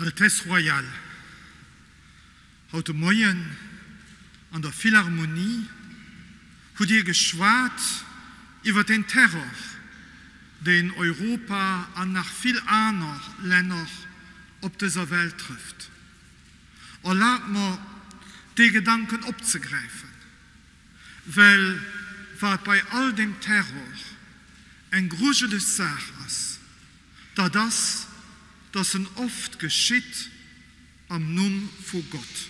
Altesse Royale, haut de Moien an der Philharmonie hutt Dir geschwat iwwer den Terror, deen Europa an nach vill aner Länner op dëser Welt trëfft. Erlaabt mer, dee Gedanken opzegräifen, well wat bei all deem Terror eng grujeleg Saach ass, dat ass, dass en oft geschitt am Numm vu Gott.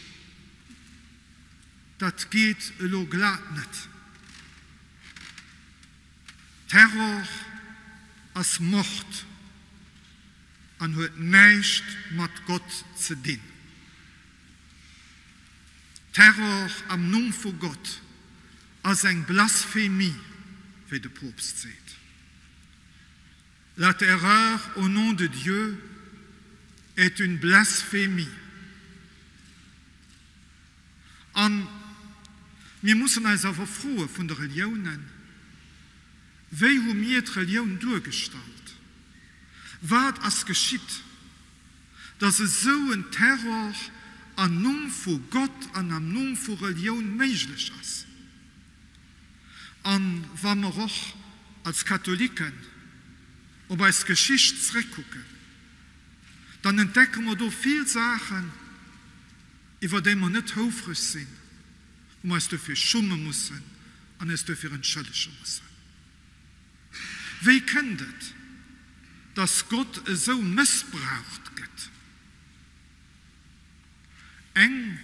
Dat geet elo glat net. Terror ass Mord an huet näischt mat Gott ze dinn. Terror am Numm vu Gott ass eng Blasphemie, wéi de Poopst seet. La terreur au nom de Dieu est une blasphémie. A mir mussen eis awer froe vun de Reliounen, Wéi hu mir d'Relioun duergestallt? Wat ass geschitt, dass esou en Terror am Numm vu Gott an am Numm vu Relioun méiglech ass? A wa mer och als Katholiken op eis Geschicht zréckkucken, dann entdecke mer do vill Saachen, iwwer déi mer net houfreg sinn, wou mer eis dofir schumme mussen an eis dofir entschëllege mussen. Wéi kënnt et, dass Gott esou mëssbraucht gëtt? Eng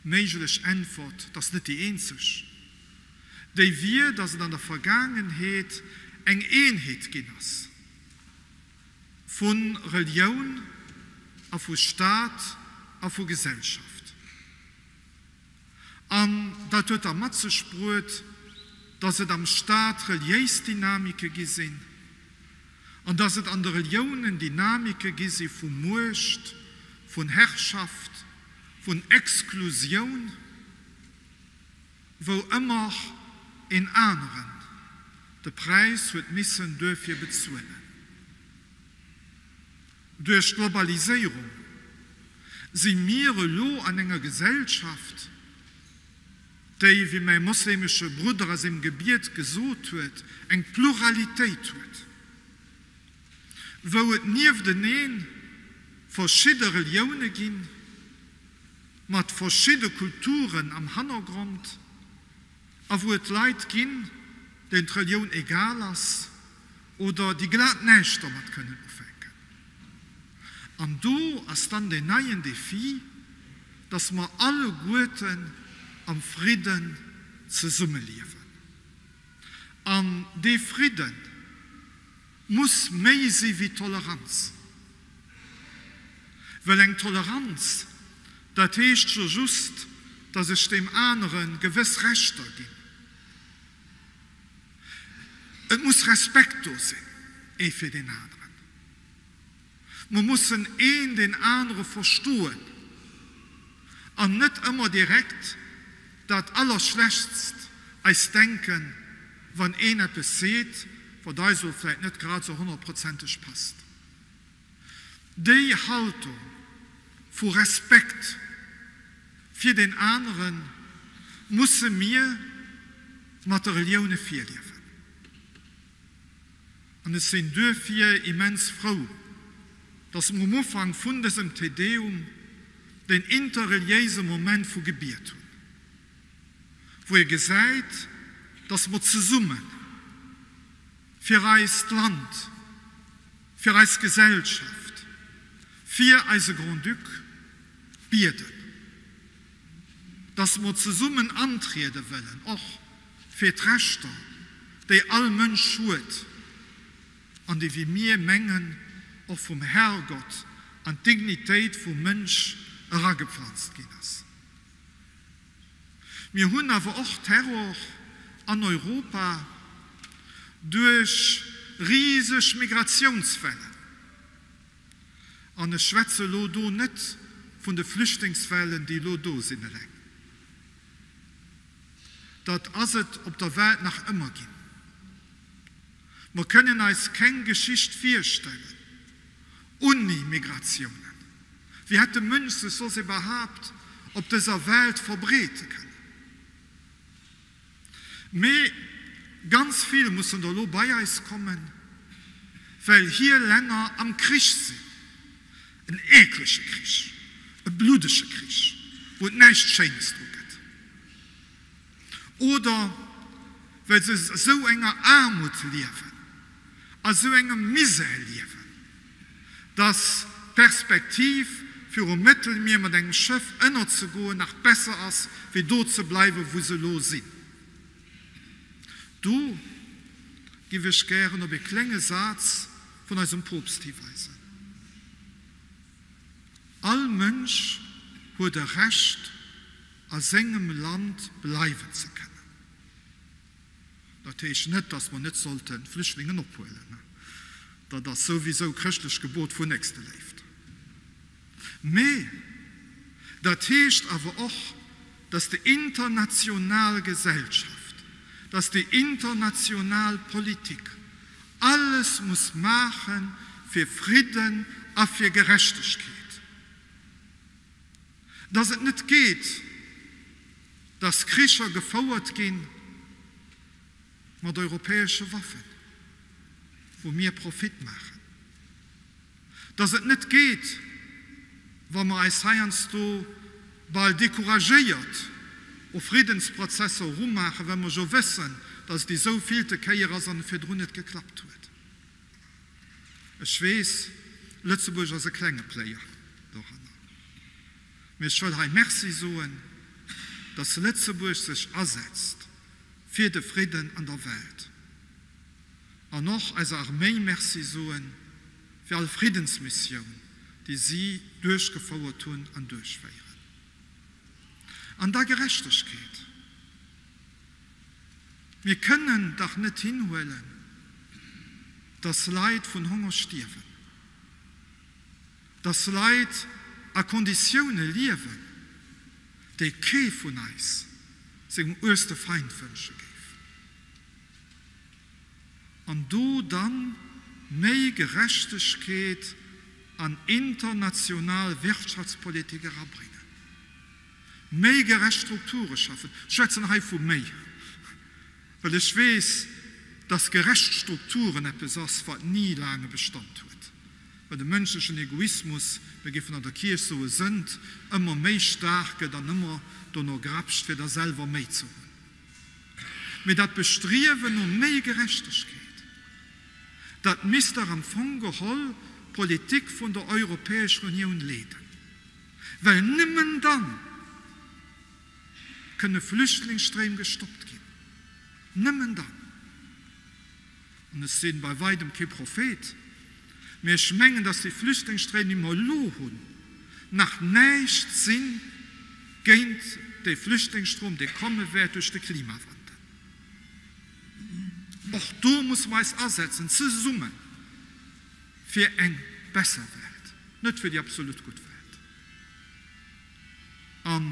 méiglech Äntwert, dat ass net déi eenzeg, déi wier, dass et an der Vergaangenheet eng Eenheet ginn ass vu Relioun a vu Staat a vu Gesellschaft. An dat huet da mat sech bruet, dass et am Staat reliéis Dynamike gi sinn an dass et an de Reliounen Dynamike gi si vu Muecht, vun Herrschaft, vun Exklusioun, wou ëmmer een aneren de Präis huet missen duerfir bezuelen. Duerch d'Globaliséierung si mir elo an enger Gesellschaft, déi, wéi mäi moslemesche Brudder a sengem Gebiet gesot huet, eng Pluralitéit huet, wou et nieftenee verschidde Relioune ginn, mat verschidde Kulturen am Hannergrond, a wou et Leit ginn, deenen d'Relioun egal ass oder déi glat näischt domat kënnen ufänken. An do ass dann deen neien Défi, dass mer alleguerten am Fridden zesummeliewen. An dee Fridden muss méi si wéi Toleranz. Well eng Toleranz, dat heescht jo just, dass ech deem anere gewëss Rechter ginn. Et muss Respekt do sinn, ee fir deen aneren. Mer mussen een deen anere verstoen an net ëmmer direkt dat Allerschlechtst eis denken, wann een eppes seet, wat eis elo vläit net grad esou honnertprozenteg passt. Déi Haltung vu Respekt fir deen anere musse mir mat de Relioune virliewen. An ech sinn duerfir immens frou, dass mer um Ufank vun dësem Te Deum deen interreliéise Moment vu Gebiet hunn, wou ee gesäit, dass mer zesumme fir eist Land, fir eis Gesellschaft, fir eise Grand-Duc bieden, dass mer zesummen antriede wëllen, och fir d'Rechter, déi all Mënsch huet an déi, wéi mir mengen, och vum Herrgott an d'Dignitéit vum Mënsch eragepflanzt ginn ass. Mir hunn awer och Terror an Europa duerch riseg Migratiounswellen. An ech schwätze elo do net vun de Flüchtlingswellen, déi elo do sinn, eleng. Dat ass et op der Welt nach ëmmer ginn. Mer kënnen eis keng Geschicht virstellen unni Migratiounen. Wéi hätt de Mënsch sech soss iwwerhaapt op dëser Welt verbreete kënnen? Mee ganz vill mussen der elo bei eis kommen, well hir Länner am Krich sinn. En eeklege Krich, e bluddege Krich, wou et näischt Schéines dru gëtt. Oder well se esou enger Aarmut liewen, a sou engem Misär liewen, dass d'Perspektiv fir um Mëttelmier mat engem Schëff ënnerzegoen nach besser ass, wéi do ze bleiwen, wou se elo sinn. Do giff ech gären op ee klenge Saz vun eisem Poopst hiweisen, All Mënsch huet e Recht, a sengem Land bleiwen ze kënnen. Dat heescht net, dass mer net sollte Flüchtlingen ophuelen. Dat ass souwisou chrëschtlech Gebot vun Nächsteléift. Mee dat heescht awer och, dass déi international Gesellschaft, dass déi international Politik alles muss maache fir Fridden a fir Gerechtegkeet. Dass et net geet, dass Kricher gefouert gi mat europäesche Waffen, wou mir Profit maachen. Dass et net geet, wa mer eis heiansdo bal decouragéiert u Friddensprozesser erumaachen, well mer jo wëssen, dass et déi esou villte Kéier ass an et virdrun net geklappt huet. Ech weess, Lëtzebuerg ass e klenge Player doranner, mee ech wëll hei Merci soen, dass Lëtzebuerg sech asetzt fir de Fridden an der Welt an och eiser Arméi Merci soen fir all Friddensmissioun, déi si duerchgefouert hunn an duerchféieren. An da Gerechtegkeet. Mir kënnen dach net hinhuelen, dass Leit vun Honger stierwen, dass Leit a Konditioune liewen, déi kee vun eis sengem uergste Feind wënsche géif. An do dann méi Gerechtegkeet an international Wirtschaftspolitik erabréngen. Méi gerecht Strukture schaffen. Ech schwätzen hei vu méi, well ech weess, dass gerecht Strukturen eppes ass, wat ni laang e Bestand huet, well de mënschlechen Egoismus, mir géifen an der Kierch soe Sënd, ëmmer méi staark gëtt an ëmmer dono grapscht, fir da selwer méi ze hunn. Mee dat Bestriewen no méi Gerechtegkeet, dat misst dach am Fong geholl d'Politik vun der Europäescher Unioun leeden. Well nëmmen dann kënne Flüchtlingsstréim gestoppt ginn. Nëmmen dann. An ech sinn bei weidem kee Prophet, mee ech mengen, dass déi Flüchtlingsstréim, déi mer elo hunn, nach näischt si géint dee Flüchtlingsstrom, dee komme wäert duerch de Klimawandel. Och do musse mer eis asetzen, zesummen, fir eng besser Welt, net fir déi absolut gutt Welt. An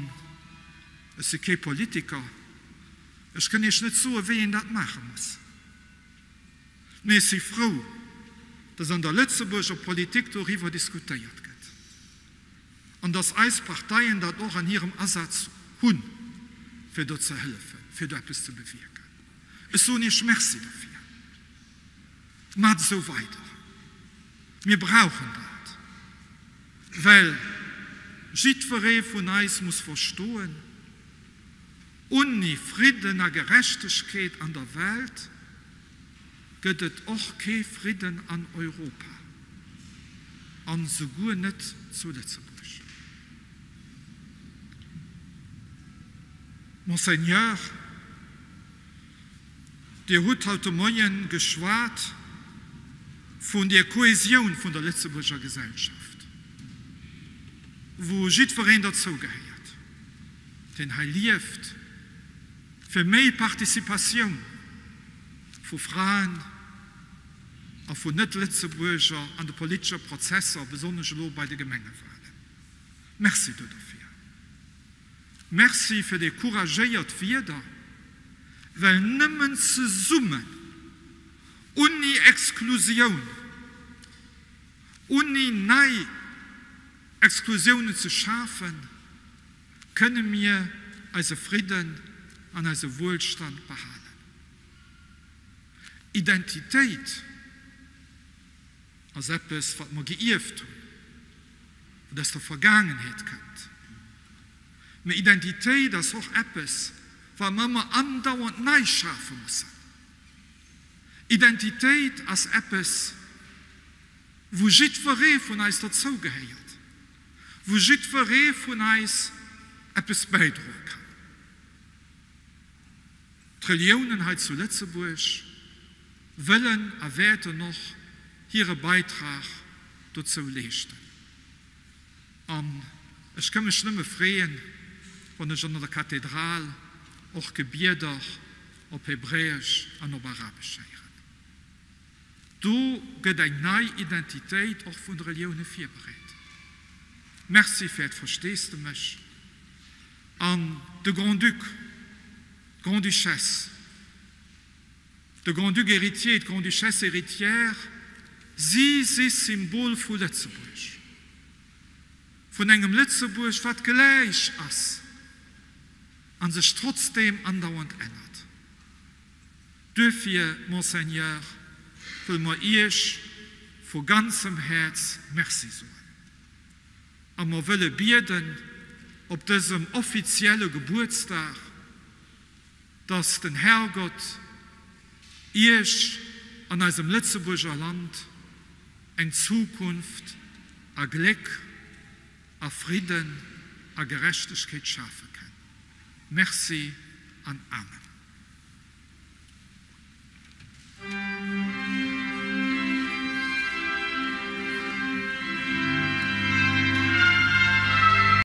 ech si kee Politiker, ech kënn Iech net soen, wéi een dat maache muss, mee ech si frou, dass an der Lëtzebuurger Politik doriwwer diskutéiert gëtt an dass eis Parteien dat och an hirem Asaz hunn, fir do ze hëllefen, fir do eppes ze bewierken. Ech soen Iech Merci derfir. Maacht esou weider. Mir brauchen dat, well jiddweree vun eis muss verstoen, Unni Fridden a Gerechtegkeet an der Welt gëtt et och kee Fridden an Europa an esouguer net zu Lëtzebuerg. Monseigneur. Dir hutt haut de Moien geschwat vun der Kohesioun vun der Lëtzebuurger Gesellschaft, wou jiddwereen derzougehéiert, deen hei lieft, fir méi Participatioun vu Fraen a vun Net-Lëtzebuurger an de politesche Prozesser, besonnesch elo bei de Gemengewahlen. Merci do derfir. Merci fir déi couragéiert Wierder, well nëmmen zesummen, unni Exklusioun, unni nei. Exklusiounen ze schafen, kënne mir eise Fridden an eise Wuelstand behalen. Identitéit ass eppes, wat mer geierft hunn, wat aus der Vergaangenheet kënnt. Mä Identitéit ass och eppes, wat mer ëmmer andauernd nei schafe mussen. Identitéit ass eppes, wou jiddweree vun eis derzougehéiert, wou jiddweree vun eis eppes bäidroe kann. D'Reliounen hei zu Lëtzebuerg wëllen a wäerten och hire Beitrag dozou leeschten. An ech ka mech nëmme freeën, wann ech an der Kathedral och Gebieder op Hebräesch an op Arabesch héieren. Do gëtt eng nei Identitéit och vun de Relioune virbereet. Merci fir Äert Versteesdemech. An de Grand-Duc, d'Grande-Duchesse, de Grand-Duc héritier, d'Grande-Duchesse héritière, si si Symbol vu Lëtzebuerg, vun engem Lëtzebuerg, wat gläich ass a sech trotzdeem andauernd ännert. Duerfir, Monseigneur, wëlle mer Iech vu ganzem Häerz Merci soen. A mer wëlle bieden op dësem offizielle Gebuertsdag, dass den Herrgott Iech an eisem Lëtzebuerger Land eng Zukunft a Gléck, a Fridden a Gerechtegkeet schafe kenn. Merci an Amen.